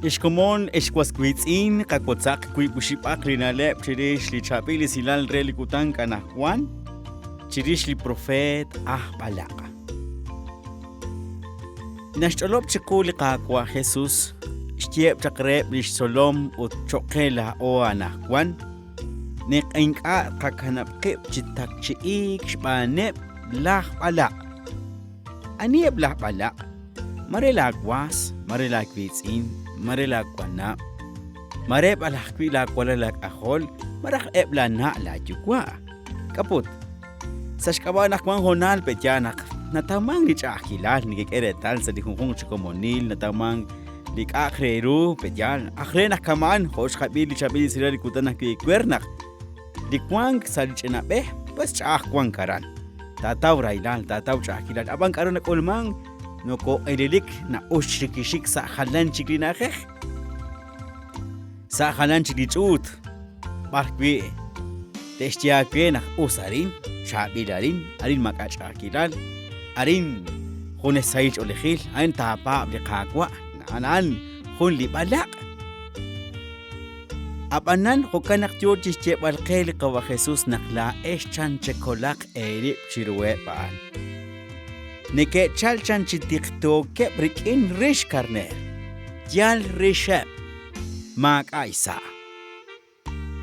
Ex komon, ex was wiitz'in, qawotzaq wiib'oxib'aq li na'leb' chirix li chaab'il esilal re li kutan anaqwan, chirix li profeet aj b'alaq'. Naxch'olob' chiqu li Qaawa' Jesus, xyeeb' chaq reheb' lix tzolom ut choq' qe laa'o anaqwan, naq ink'a' tqakanab' qib' chi takchi'iik xb'aaneb' laj b'alaq'. Aniheb' laj b'alaq'? Mare laawas, mare laawiitz'in, mare laawanab', mare b'al ajwi' laawalal aak'ajol malaj eb' laana' laayuwa'. K'a'put? Sa' xk'ab'a' naq wank hoonal pe'yaal naq natawmank li ch'a'ajkilal nekek'e reetal sa' li junjunq chi komonil, natawmank li k'a'aq re ru pe'yaal aj re naq kama'an jo' xqab'i li chaab'il esilal li kutan ajwi' ewer naq Li wank sa' li ch'ina b'e, pues ch'a'aj wank aran. Taataw rahilal, taataw ch'a'ajkilal. Ab'an k'aru nak'ulmank? Nokoo'elelik na'uxk rikixik sa' jalan chik li na'ajej, sa' jalan chik li ch'uut, b'ar wi' te'xye aawe naq us arin, chaab'il arin, arin maak'a' ch'a'ajkilal, arin junes sahil ch'oolejil, arin taapaab' li Qaawa'. A'an jun li b'alaq'. Ab'anan jo'kan naq yo chi xyeeb'al qe li Qawa' Jesus naq laa'ex chan chekolaq eerib' chiruheb' a'an. Neke'chalk chan chi tiqtookeb' rik'in rix karneer, yal rixeb', maak'a' xsa'.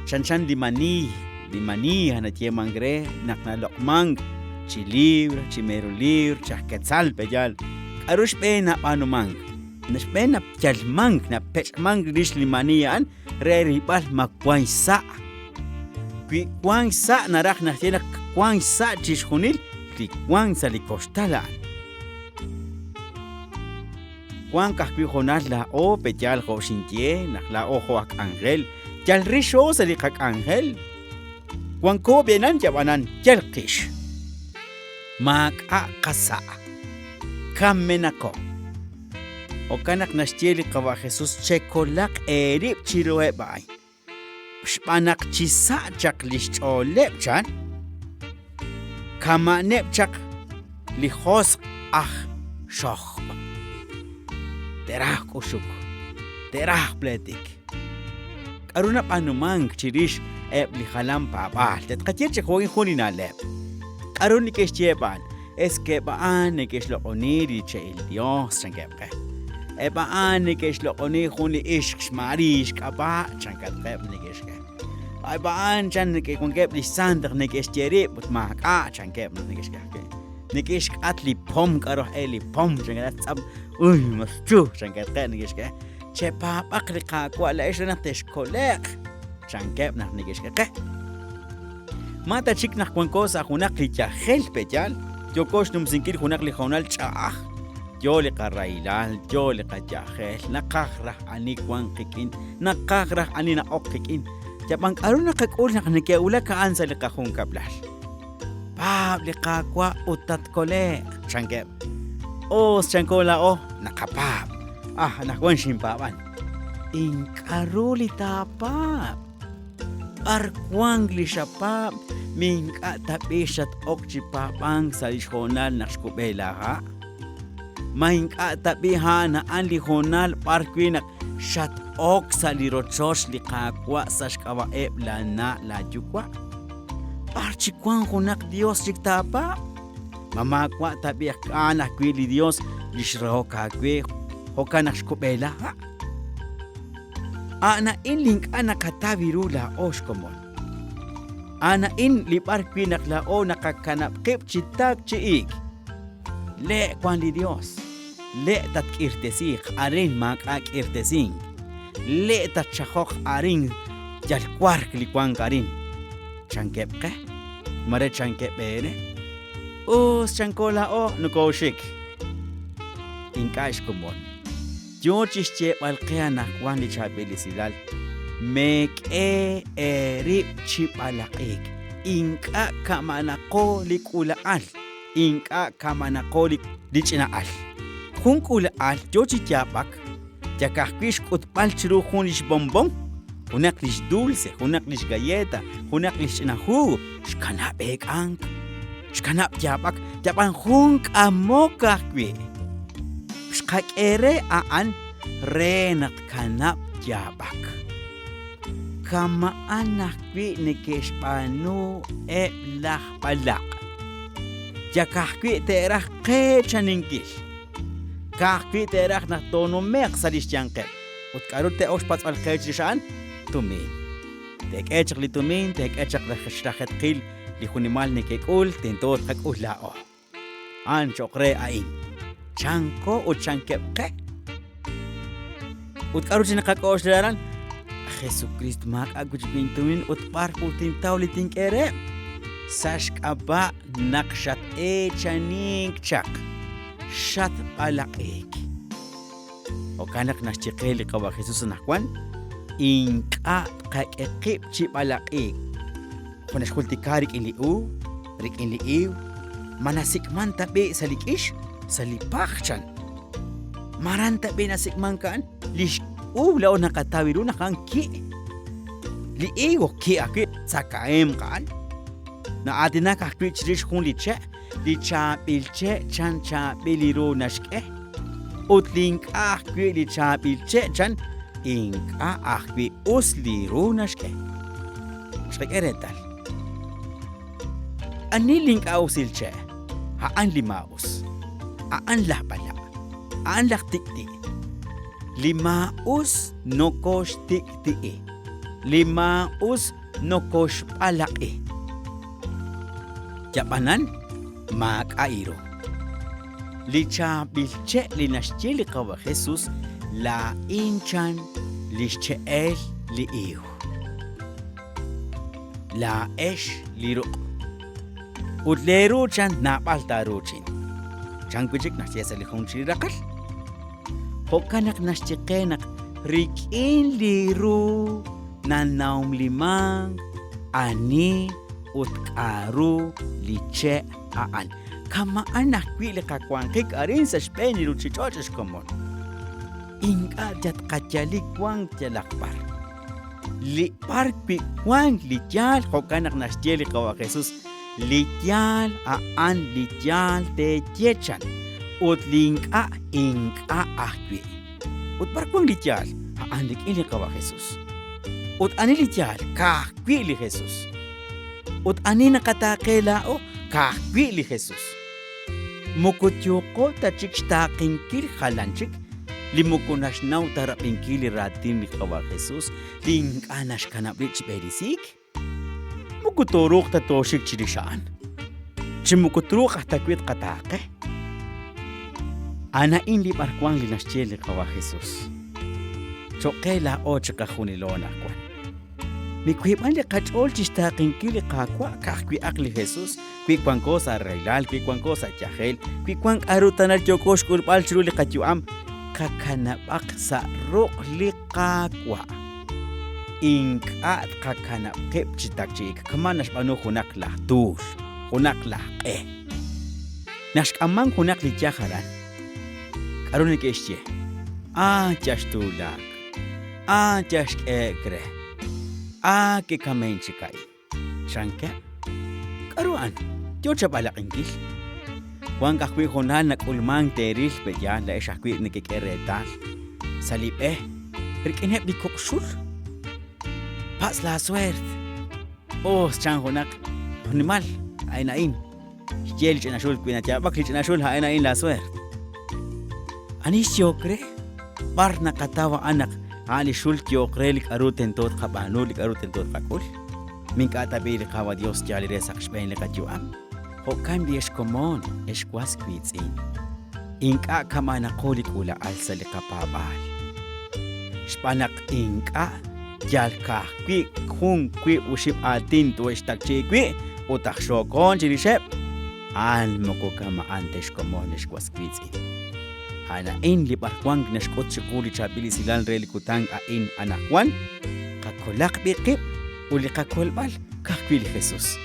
Chanchan li maniiy, li maniiy nayeemank re naq naloq'mank chi liibr, chi mero liibr, chi aj ketzal pe'yaal. K'aru xb'een nab'aanumank? Xb'een nayalmank, napech'mank rix li maniiy a'an re rilb'al ma wank xsa'. Wi wank xsa' naraj naxye naq wank xsa' chixjunil li wank sa' li koxtal a'an. Wank ajwi' hoonal laa'o pe'yaal jo' xinye naq laa'o jo' aj k'anjel, yal rixo sa' li qak'anjel. Wanko b'eenan yab'anan yal qix. Maak'a' qasa'. Kamenaqo. Jo'kan naq naxye li Qawa' Jesus chekolaq eerib' chiruheb' a'in. Xb'aan naq chisa' chaq li xch'ooleb' chan, kama'neb' chaq li josq' aj xojb'. Te'raj k'uxuk, te'raj pleetik. K'aru nab'aanumank chirix eb' li jalan paab'aal? Tqaye chi jo'in jun li na'leb'. K'aru neke'xye eb' a'an? Es ke eb' a'an neke'xloq'oni li che'il Yos, chankeb' qe. Eb' a'an neke'xloq'oni jun li ixq xMariiy xk'ab'a', chankatqeb' neke'xye. Eb' a'an chan neke'wankeb' li xsant naq neke'xye rib' ut maak'a' chankeb' naq neke'xye. Neke'xk'at li pom k'aru aj e li pom chankatqeb' tz'ap uy mas chu chankatqeb' neke'xye. Chepaab'aq li Qaawa' laa'ex re naq texkole'q, chankeb' naq neke'xk'e qe. Ma ta chik naq wanko sa' junaq li yajel pe'yaal, yooko xnumsinkil junaq li hoonal ch'a'aj, yo li qarahilal, yo li qayajel, naqaj raj ani wank qik'in, naqaj raj ani na'ok qik'in. Yab'an k'aru naqak'ul naq neke'wulak a'an sa' li qajunkab'lal? Paab' li Qaawa' ut tatkole'q, chankeb'. Us chanko laa'o, naqapaab'. Ah, anaqwan xinpaab'an. Ink'a' ru li taapaab'. B'ar wank li xapaab' mi ink'a' tab'i' xat-ok chi paab'ank sa' li xhoonal naq xkub'e laaha'? Ma ink'a' tab'i' a'an a'an li hoonal b'ar wi' naq xat-ok sa' li rochoch li Qaawa' sa' xk'ab'a'eb' laana' laayuwa'? B'ar chik wank junaq Yos chik taapaab'? Ma maawa' tab'i' a'an ajwi' li Yos li xrahok aawe jo'kan naq xkub'e laaha'? A'an a'in li ink'a' naqataw ru laa'o xkomon. A'an a'in li b'ar wi' naq laa'o naqakanab' qib' chi takchi'iik. Le' wank li Yos, le' tatk'irtesiiq, arin maak'a' k'irtesink. Le' tatxajoq arin yal wark li wank arin. Chankeb' qe, mare chankeb' eere. Us chanko laa'o nokooxik. Ink'a' xkomon. Yo chi xyeeb'al qe anaqwan li chaab'il esilal, Meek'e eerib' chi b'alaq'iik. Ink'a' kama'naqo li k'uula'al, ink'a' kama'naqo li ch'ina'al. Jun k'uula'al yo chi yaab'ak, yak ajwi' xk'utb'al chiru jun li xbonbon, junaq li xdulce, junaq li xgalleta, junaq li xch'ina jugo, xkanab' eek'ank, xkanab' yaab'ak, yab'an jun k'amok ajwi'. Xqak'e re a'an re naq tkanab' yaab'ak. Kama'an ajwi' neke'xb'aanu eb' laj b'alaq'. Ya ka'ajwi' te'raj qeechaninkil. Ka'ajwi' te'raj naq toonume'q sa' li xyanqeb'. Ut k'aru te'ok xpatz'b'al qe chirix a'an? Tumin. Teek'e chaq li tumin, teek'e chaq xlajeetqil li junimal nekek'ul, tento tqak'ul laa'o. A'an cho'q re a'in. Chanko ut chankeb' qe. Ut k'aru chi naqak'oxla aran? Jesukriist maak'a' wi' chik intumin ut b'ar ut tintaw li tink'e reheb'? Sa' xk'ab'a' naq xat-eechanink chaq, xatb'alaq'iik. Jo'kan naq naxye qe li Qawa' Jesus anaqwan, ink'a' tqak'e qib' chi b'alaq'iik. Jo' naxjultika rik'in li uub', rik'in li iiw, ma nasik'mank tab'i' sa' li k'ix, sa' li paj, chan. Maran tab'i' nasik'mank a'an? Li x'uub' laa'o naqataw ru naq a'an ki'. Li higo ki' ajwi' tzakahemq a'an. Na'aatinak ajwi' chirix jun li che', li chaab'il che' chan chaab'il li ru naxk'e, ut li ink'a' ajwi' li chaab'il che' chan ink'a' ajwi' us li ru naxk'e. Xqak'e reetal. Ani li ink'a' usil che'? A'an li maa'us. A'an laj b'alaq'. A'an laj tik'ti'. Li maa'us nokoxtik'ti'i. Li maa'us nokoxb'alaq'i. Yab'anan maak'a' iru. Li chaab'il che' li naxye li Qawa' Jesus, laa'in chan li xche'el li iiw. Laa'ex li ruq'. Ut leeru chan naab'al taaruuchin. Chan wi' chik naxye sa' li jun chi raqal. Jo'kan naq naxye qe naq rik'in li ru nanawmlimank ani ut k'a'ru li che' a'an. Kama'an ajwi' li qawanjik arin sa' xb'een li ruuchich'och' xkomon. Ink'a' yatqayali wank yalaq b'ar. Li b'ar wi' wank li yaal, jo'kan naq naxye li Qawa' Jesus, li yaal a'an li yaal teeye chan, ut li ink'a' ink'a' ajwi'. Ut b'ar wank li yaal? A'an rik'in li Qawa' Jesus. Ut ani li yaal? Ka'ajwi' li Jesus. Ut ani naqataaqe laa'o? Ka'ajwi' li Jesus. Moko yooqo ta chik xtaaqenkil jalan chik li moko naxnaw ta rab'inkil li raatin li Qawa' Jesus li ink'a' naxkanab' rib' chi b'eresiik. Moko tooruuq ta tooxik chirix a'an, chi moko truuq aj ta wi' tqataaqe. A'an a'in li b'arwan li naxye li Qawa' Jesus. Cho'q qe laa'o chiqajunilo anaqwan. Miwiib'an li qach'ool chi xtaaqenkil li Qaawa' ka'ajwi'aq li Jesus wi wanko sa' rahilal, wi wanko sa' yajel, wi wank k'aru tana yooko xk'ulb'al chiru li qayu'am, qakanab'aq sa' ruq' li Qaawa'. Ink'a' tqakanab' qib' chi takchi'ik kama' naxb'aanu junaq laj tuul, junaq laj q'e. Naq xk'ammank junaq li yaj aran, k'aru neke'xye? Ah, yaxtuulaak! Ah, yal xk'ehe'k re. Ah, kikamen chik a'in. Chankeb'. K'aru a'an? Yo chab'alaq'inkil. Wank ajwi' hoonal nak'ulmank teeril pe'yaal laa'ex ajwi' nekek'e reetal sa' li b'e rik'ineb' li kok' xul. Patz' laasueert. Us chan junaq nimal a'in a'in. Xye li ch'ina xul, wi nayaab'ak li ch'ina xul, a'in a'in laasueert. Ani xyook re? B'ar naqataw a'an naq a'an li xul yooq re li k'aru tento tqab'aanu, li k'aru tento tqak'ul? Mink'a' tab'i' li Qaawa' Dios yaal re sa' xb'een li qayu'am? Jo'kan b'i' ex komon, ex was wiitz'in, ink'a' kama'anaqo li k'uula'al sa' li qapaab'aal. Xb'aan naq ink'a' yal ka'ajwi' jun wiib' oxib' aatin too'e'xtakchi'i wi' ut aj xookon chirixeb', a'an moko kama'an ta ex komon, ex was wiitz'in. A'an a'in li b'arwank naxk'ut chiqu li chaab'il esilal re li kutan a'in anaqwan, qakolaq b'i' qib' ut li qakolb'al ka'ajwi' li Jesus.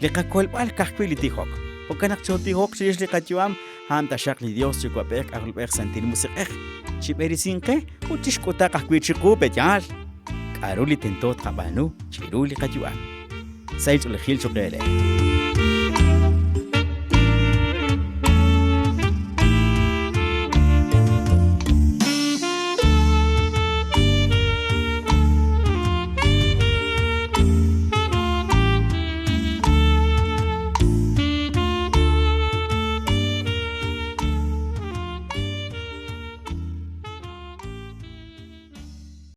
Li qakolb'al ka'ajwi' li tijok. Jo'kan naq chootijoq chirix li qayu'am, a'an taxaq li Dios Yuwa'b'ej K'ajolb'ej Santil Musiq'ej chib'eresinq qe ut chixk'utaq ajwi' chiqu pe'yaal k'a'ru li tento tqab'aanu chiru li qayu'am. Sahil ch'oolejil choq' eere.